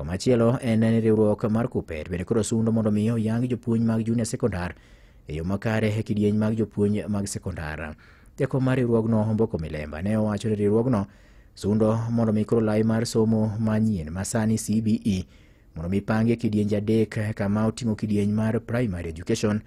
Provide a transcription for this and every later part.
Komachielo en ni riwruok mar KUPPET bende koro sundo mondo mi oyang jopuonj mag junior sekondar e yo makare e kidieny mag jopuonj mag sekondar. Jakom mar riwruogno Omboko Milemba ne owacho ni riwruogno sundo mondo mi koro lai mar somo manyien masani CBE mondo mi pangi e kidienje adek kama oting'o kidieny mar primary education,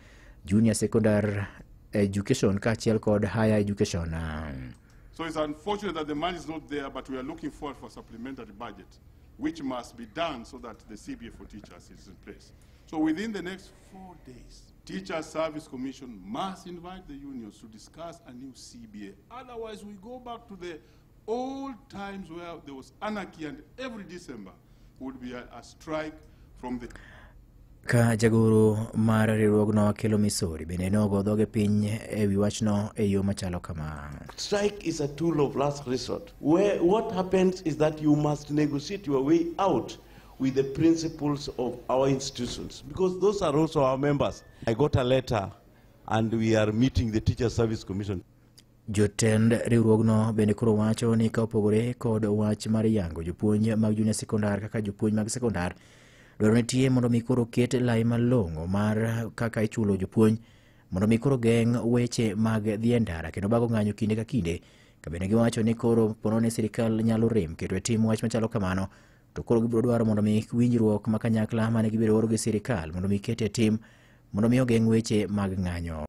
junior secondary education kaachiel kod higher education. So it's unfortunate that the money is not there, but we are looking forward for supplementary budget, which must be done so that the CBA for teachers is in place. So within the next 4 days, Teacher Service Commission must invite the unions to discuss a new CBA. Otherwise, we go back to the old times where there was anarchy and every December would be a strike from the Ka jagoro mar riwruogno Akelo Misori bende nogo dhoge piny e wi wachno e yo machalo kama. Strike is a tool of last resort, where what happens is that you must negotiate your way out with the principles of our institutions, because those are also our members. I got a letter and we are meeting the Teacher Service Commission. Jotend riwruogno bende koro wacho ni ka opogore kod wach mar yango jopuonj mag junior sekondar kaka jopuonj mag sekondar, dwaro nitie mondo mi koro ket lai malong'o mar kaka ichulo jopuonj mondo mi koro geng' weche mag dhi e ndara kendo bago ng'anyo kinde ka kinde. Ka bende giwacho ni koro pono ni sirikal nyalo rem keto e tim wach machalo kamano, to koro gibiro dwaro mondo mi winjruok ma kanyakla mane gibedo godo gi sirikal mondo mi ket e tim mondo mi ogeng' weche mag ng'anyo.